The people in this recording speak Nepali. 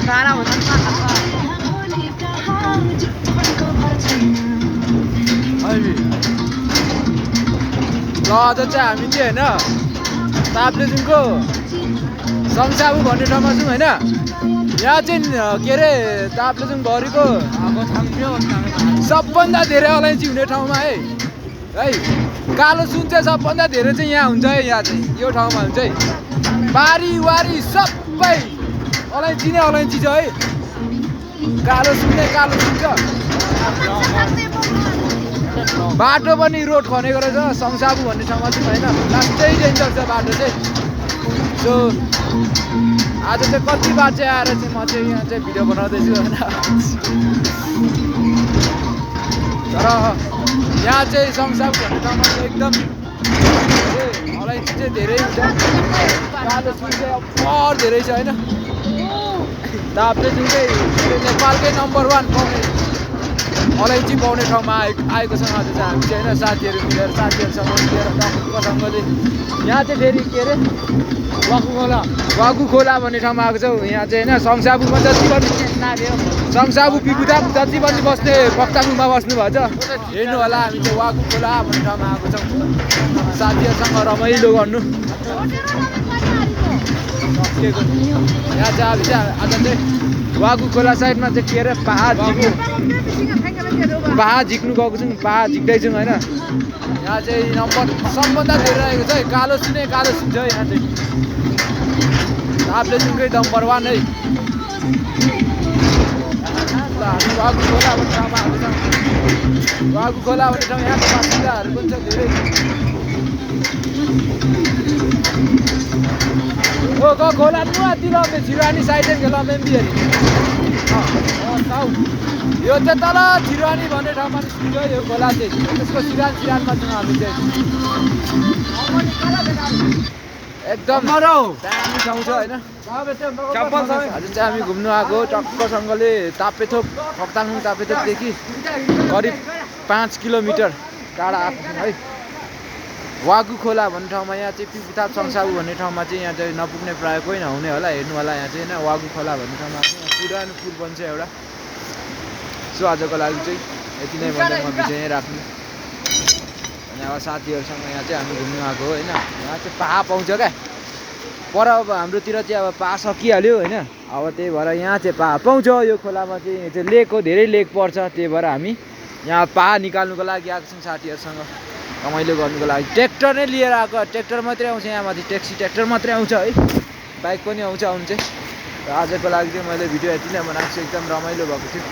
खाना हुन्छ ल आज चाहिँ हामी चाहिँ होइन ताप्लेजुङको सङ्साबु भन्ने ठाउँमा छौँ होइन। यहाँ चाहिँ के अरे ताप्लेजुङभरिको सबभन्दा धेरै अलैँची हुने ठाउँमा है कालो सुन चाहिँ सबभन्दा धेरै चाहिँ यहाँ हुन्छ है। यहाँ चाहिँ यो ठाउँमा हुन्छ है बारीवारी सबै अलैँची नै अलैँची छ है। कालो सुन नै कालो सुन छ। बाटो पनि रोड खनेको रहेछ सङ्साबु भन्ने ठाउँमा चाहिँ होइन। लास्टै डेन्जर छ बाटो चाहिँ। सो आज चाहिँ कति बार चाहिँ आएर चाहिँ म चाहिँ यहाँ चाहिँ भिडियो बनाउँदैछु होइन। तर यहाँ चाहिँ सङ्साबु भन्ने ठाउँमा चाहिँ एकदम अलैँची चाहिँ धेरै हुन्छ। कालो सुन चाहिँ अप्पर धेरै छ होइन। ताप्लेजुङ चाहिँ नेपालकै नम्बर 1 पाउने अलैँची पाउने ठाउँमा आएको छौँ आज चाहिँ हामी चाहिँ होइन। साथीहरू मिलेर साथीहरूसँग मिलेर टक्कसँगले यहाँ चाहिँ फेरि के अरे वागु खोला भन्ने ठाउँमा आएको छौँ। यहाँ चाहिँ होइन सङ्साबुमा जति पनि सङ्साबु पिपुताप जति पनि बस्ने पक्तामुमा बस्नुभएछ हेर्नु होला। हामी चाहिँ वागु खोला भन्ने ठाउँमा आएको छौँ साथीहरूसँग रमाइलो गर्नु। यहाँ चाहिँ हामी चाहिँ आज चाहिँ वागु खोला साइडमा चाहिँ के अरे पहाड झिक्नु गएको छौँ। पहाड झिक्दैछौँ होइन। यहाँ चाहिँ नम्बर सबभन्दा धेरै रहेको छ है। कालो सुनै कालो सुन छ यहाँ चाहिँ। ताप्लेजुङकै नम्बर 1 है। हामी वागु खोला भन्ने ठाउँमा आएको छौँ। वागु खोला भन्ने ठाउँ यहाँको बासिन्दाहरू पनि छ धेरै। खोला नुहातिर छिरानी साइडै लमेम्बी अरे यो चाहिँ तल छिरानी भन्ने ठाउँमा निस्किन्छ यो खोला चाहिँ। त्यसको सिरानमा छौँ हामी चाहिँ। एकदम दामी ठाउँ छ होइन। आज चाहिँ हामी घुम्नु आएको टक्कसँगले तापेथोक फक्ताङ तापेथोकदेखि करिब 5 किलोमिटर टाढा आएको छौँ है। वागु खोला भन्ने ठाउँमा यहाँ चाहिँ पिपुताप सङ्साबु भन्ने ठाउँमा चाहिँ यहाँ चाहिँ नपुग्ने प्रायः कोही नहुने होला हेर्नु होला। यहाँ चाहिँ होइन वागु खोला भन्ने ठाउँमा पुरानो पुल बन्छ एउटा। सो आजको लागि चाहिँ यति नै भन्दा म भिडियो यहीँ राख्नु। अनि अब साथीहरूसँग यहाँ चाहिँ हामी घुम्नु आएको होइन। यहाँ चाहिँ पाहा पाउँछ क्या पर। अब हाम्रोतिर चाहिँ अब पाहा सकिहाल्यो होइन। अब त्यही भएर यहाँ चाहिँ पाहा पाउँछ। यो खोलामा चाहिँ लेक हो धेरै लेक पर्छ। त्यही भएर हामी यहाँ पाहा निकाल्नुको लागि आएको छौँ साथीहरूसँग रमाइलो गर्नुको लागि। ट्र्याक्टर नै लिएर आएको। ट्र्याक्टर मात्रै आउँछ यहाँ माथि। ट्याक्सी ट्र्याक्टर मात्रै आउँछ है। बाइक पनि आउँछ आउनु चाहिँ। र आजको लागि चाहिँ मैले भिडियो यति नै बनाएको छु। एकदम रमाइलो भएको थियो।